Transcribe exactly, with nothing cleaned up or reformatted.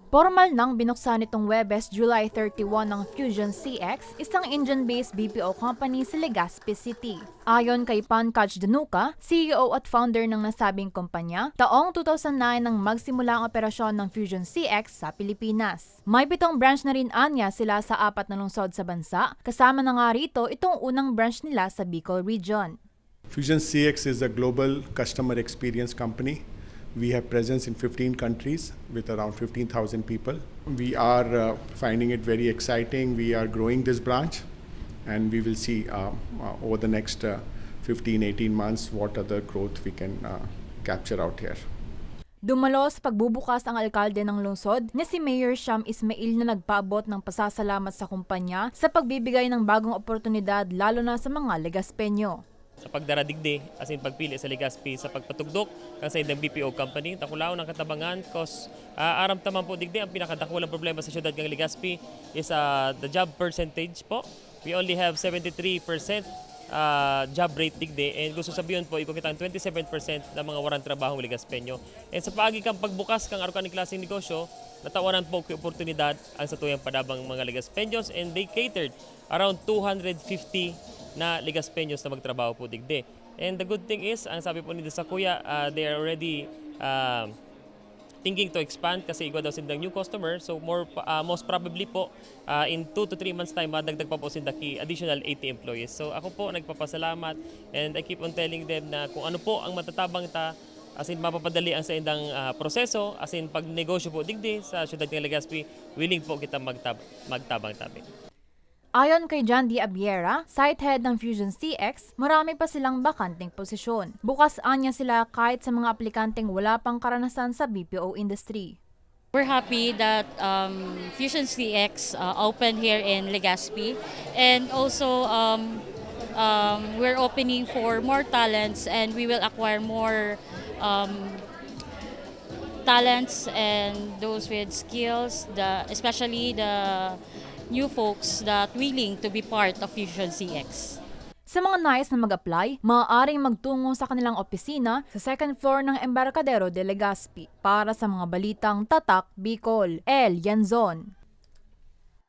Pormal nang binuksan nitong Huwebes, July thirty-one, ang Fusion C X, isang Indian-based B P O company sa Legazpi City. Ayon kay Pankaj Dhanuka, C E O at founder ng nasabing kumpanya, taong two thousand nine nang magsimula ang operasyon ng Fusion C X sa Pilipinas. May pitong branch na rin anya sila sa apat na lungsod sa bansa, kasama na nga rito itong unang branch nila sa Bicol Region. Fusion C X is a global customer experience company. We have presence in fifteen countries with around fifteen thousand people. We are uh, finding it very exciting. We are growing this branch, and we will see uh, uh, over the next uh, fifteen, eighteen months what other growth we can uh, capture out here. Dumalo sa pagbubukas ang alkalde ng lungsod na si Mayor Sham Ismail na nagpaabot ng pasasalamat sa kumpanya sa pagbibigay ng bagong oportunidad, lalo na sa mga Legazpeño. Sa pagdara digdi, asin pagpili sa Legazpi sa pagpatugdok kan saindang B P O company, takulaon ang katabangan, cause ah, aram ta man po digdi, ang pinakadakulang problema sa syudad kan Legazpi is ah, the job percentage po. We only have seventy-three percent ah, job rate digdi, and gusto sabihon po, igwa kita ang twenty-seven percent na mga walang trabahong Legazpeño. And sa paagi kan pagbukas kan arukan klaseng negosyo, natawaran po ki oportunidad ang satuyang padabang mga Legazpeños, and they catered around two hundred fifty na Legazpeños na magtrabaho po digdi. And the good thing is, ang sabi po ni sakuya, ah, they are already ah, thinking to expand kasi igwa daw sindang new customer. So more pa- ah, most probably po, ah, in two to three months time, madagdag pa po sinda ki additional eighty employees. So ako po nagpapasalamat, and I keep on telling them na kung ano po ang matatabang ta, asin mapapadali ang saindang ah, proseso, asin pagnegosyo po digdi sa syudad ng Legazpi, willing po kita magtab- magtabang tabi. Ayon kay John D. Abiera, site head ng Fusion C X, marami pa silang bakanteng posisyon. Bukas anya sila kahit sa mga aplikanteng wala pang karanasan sa B P O industry. We're happy that um, Fusion C X uh, opened here in Legazpi, and also um, um, we're opening for more talents, and we will acquire more um, talents and those with skills, the, especially the new folks that willing to be part of Fusion C X. Sa mga nais na mag-apply, maaaring magtungo sa kanilang opisina sa second floor ng Embarcadero de Legazpi. Para sa mga balitang Tatak Bicol, El Yanzon.